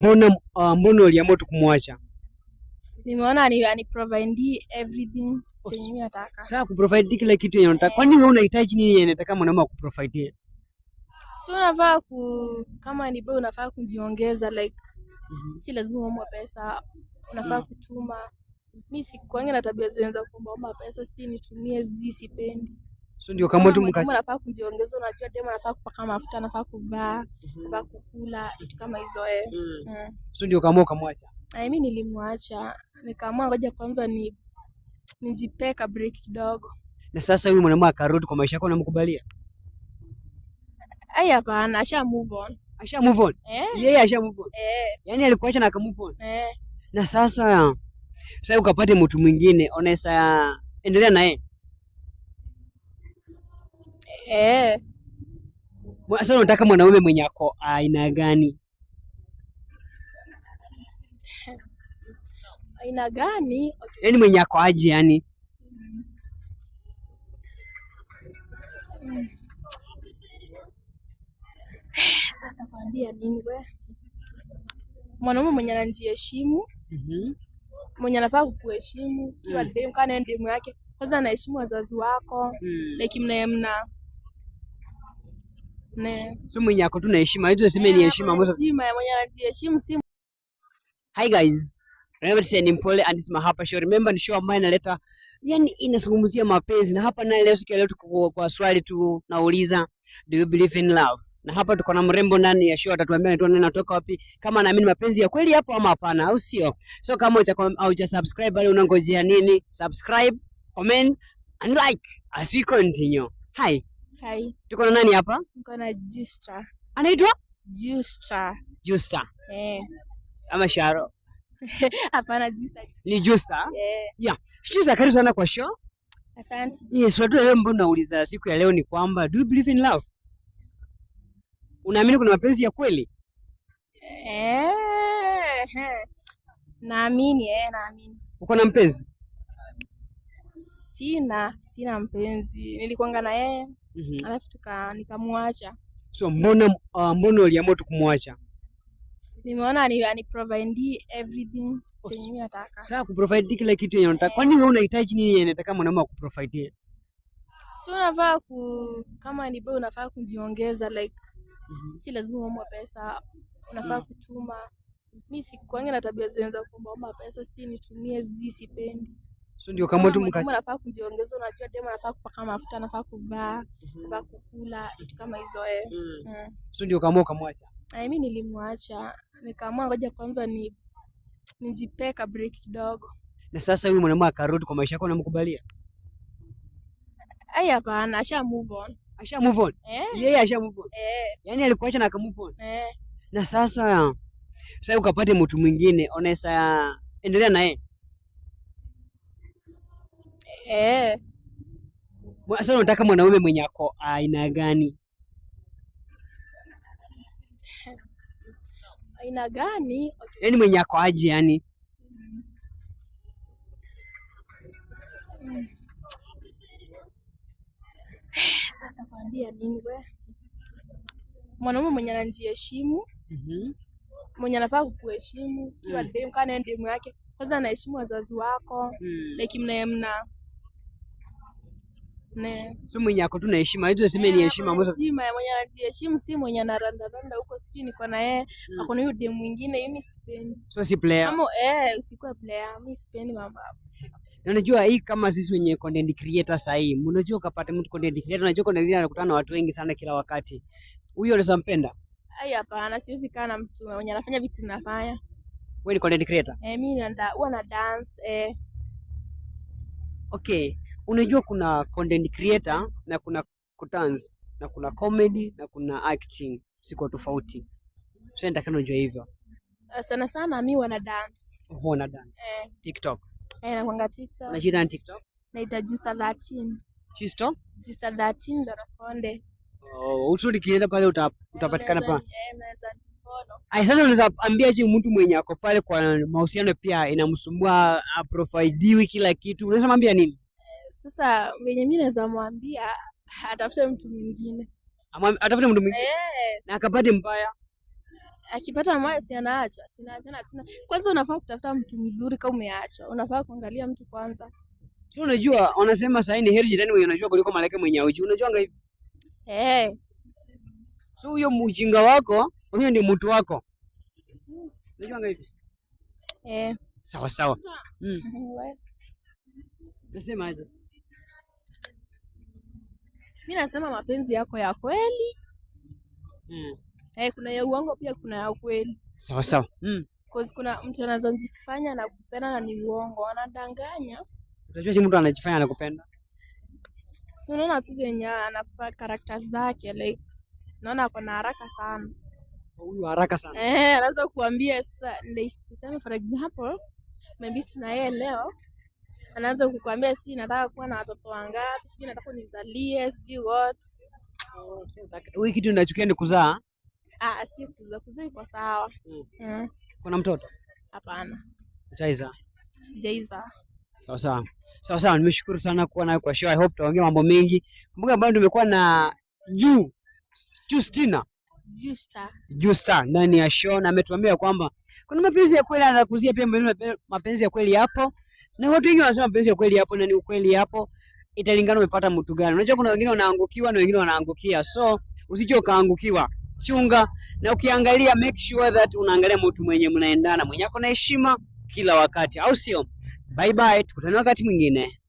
Mbona uliamua tu kumwacha? Nimeona ani provide everything chenye mimi nataka. Sasa kuprovide kila kitu yenye unataka. Kwani wewe unahitaji nini yenye unataka mwanaume akuprovide? Si unafaa ku kama ni boy unafaa kujiongeza, like si lazima uombe pesa, unafaa kutuma. Mi sikuangi na tabia zenye kuombaomba pesa, sijui nitumie zi, sipendi. So ndio kama tu Mwanaume mkacha. anafaa kujiongeza, unajua demu anafaa kupaka mafuta, anafaa kuvaa, anafaa kukula, vitu kama hizo eh. So ndio kama ukamwacha. Ai, mi nilimwacha, nikaamua ngoja kwanza ni nijipee ka break kidogo. Na sasa huyu mwanaume akarudi kwa maisha yako, unamkubalia? Ai, hapana, asha move on. Asha move on. Eh, Yeye asha move on. eh, Yaani alikuacha na aka move on. eh. Na sasa ukapate mtu mwingine, unaweza endelea na yeye? Eh. Sasa unataka mwanaume mwenye ako aina gani? Aina gani? Okay. Yaani mwenye ako aje yani? Sasa takwambia nini we? Mwanaume mwenye anajiheshimu, mwenye anafaa kukuheshimu, kiwa demu kana wewe demu yake, kwanza anaheshimu wazazi wako, like mna ne So mwenye ako tu na heshima, hizo sema ni heshima ambazo. Heshima, mwenye anajiheshimu si Hi guys. Remember to say ni Mpole and this is my Hapa Show. Remember ni show ambayo inaleta, yani inazungumzia mapenzi, na hapa naye leo, siku ya leo, tuko kwa swali tu nauliza, do you believe in love? Na hapa tuko na mrembo ndani ya show, atatuambia anaitwa nani, anatoka wapi, kama anaamini mapenzi ya kweli hapo ama hapana, au sio? So kama hauja subscribe bado unangojea nini? Subscribe, comment and like as we continue. Hi, Hai, tuko na nani hapa? Niko na Justa. Anaitwa Justa. Justa Eh. ama Sharo? Hapana, Justa. Ni Justa. Eh, Yeah. Justa, karibu sana kwa show. Asante. Yes, swali leo ambalo nauliza siku ya leo ni kwamba, do you believe in love? Unaamini kuna mapenzi ya kweli? Eh, eh. Naamini, eh, naamini. Uko na mpenzi? Sina mpenzi. Nilikuanga na yeye, alafu tuka nikamwacha. So mbona uliamua tu kumwacha? Nimeona ani provide everything chenye mimi nataka. Sasa kuprovide kila kitu yenye unataka. Kwani wewe unahitaji nini yenye unataka mwanaume akuprovide? Si unafaa ku kama ni boy unafaa kujiongeza, like si lazima uombe pesa, unafaa kutuma. Mi sikuangi na tabia zenye kuombaomba pesa, sijui nitumie zi, sipendi. So ndio kama tu Mwanaume mkacha. anafaa kujiongeza, unajua demu anafaa kupaka mafuta, anafaa kuvaa, anafaa kukula, vitu kama hizo eh. So ndio kama ukamwacha. Ai, mi nilimwacha, nikaamua ngoja kwanza ni nijipee ka break kidogo. Na sasa huyu mwanaume akarudi kwa maisha yako, unamkubalia? Ai, hapana, asha move on. Asha move on. Eh, Yeye asha move on. eh, Yaani alikuacha na aka move on. eh. Na sasa ukapate mtu mwingine, unaweza endelea na yeye? Eh. Sasa unataka mwanaume mwenye ako aina gani? Aina gani? Okay. Yaani mwenye ako aje yani? Sasa takwambia nini we? Mwanaume mwenye anajiheshimu, mwenye anafaa kukuheshimu, kiwa demu kana wewe demu yake, kwanza anaheshimu wazazi wako, like mna ne So mwenye ako tu na heshima, hizo sema ni heshima ambazo. Heshima, mwenye anajiheshimu si mwenye anarandaranda huko, sijui niko na yeye, akona huyu demu mwingine, mimi sipendi. So si player. Kama eh, usikuwe player, mimi sipendi mambo hapo. Na unajua hii, kama sisi wenye content creator sasa hii, unajua ukapata mtu content creator, unajua content creator anakutana na watu wengi sana kila wakati. Huyo unaweza mpenda? Ai, hapana, siwezi kaa na mtu mwenye anafanya vitu nafanya. Wewe ni content creator? Eh, mimi huwa na dance eh. Okay. Unajua kuna content creator na kuna kudance na kuna comedy na kuna acting, siko tofauti. So nataka unajua hivyo. Eh, sana sana mi huwa na dance. Huwa na dance. Eh, TikTok. eh, nakwanga TikTok. Unachita na TikTok? Naita Justa 13. Chisto? Justa 13 Dorokonde. Oh, utu ukienda pale utapatikana pa. Eh, naweza follow. Ai, sasa unaweza ambia je mtu mwenye ako pale kwa mahusiano pia inamsumbua, aprovidiwi kila kitu, unaweza mwambia nini? Sasa venye mi naweza mwambia atafute mtu mwingine. Atafute mtu mwingine Eh, na akapate mbaya. Akipata moyo si anaacha, si anaachana tena. Kwanza unafaa kutafuta mtu mzuri kama umeacha. Unafaa kuangalia mtu kwanza. So unajua wanasema sasa ni heri shetani mwenye anajua kuliko malaika mwenye hujui. Unajua hivi? Eh. So huyo mjinga wako, huyo ndio mtu wako. Unajua hivi? Eh. Sawa sawa. We. Nasemaje? Mimi nasema mapenzi yako ya kweli. Eh, kuna ya uongo pia kuna ya kweli. Sawa sawa. Cause kuna mtu anaweza jifanya na kupenda na ni uongo, anadanganya. Utajua si mtu anajifanya anakupenda. Si unaona tu venye anapa character zake, like naona ako na haraka sana. Huyu haraka sana. Eh, anaweza kuambia sasa, like tuseme for example, maybe tuna yeye leo anaanza kukuambia sijui nataka kuwa na watoto wangapi, sijui nataka unizalie, sijui what. Huyu kitu ninachukia ni kuzaa. Ah, si kuzaa, kuzaa iko sawa. Kuna mtoto? Hapana. Hujazaa? Sijaizaa. Sawa sawa. Sawa sawa, nimeshukuru sana kuwa nawe kwa show. I hope tutaongea mambo mengi. Kumbuka bado tumekuwa na Justina. Justa. Justa ndani ya show na ametuambia kwamba kuna mapenzi ya kweli, anakuzia pia mapenzi ya kweli yapo. Na watu wengi wanasema mapenzi ya kweli yapo na ni ukweli yapo. Italingana umepata mtu gani. Unajua kuna wengine wanaangukiwa na wengine wanaangukia. So usije ukaangukiwa. Chunga na ukiangalia, make sure that unaangalia mtu mwenye mnaendana, mwenye ako na heshima kila wakati, au sio? Bye bye, tukutane wakati mwingine.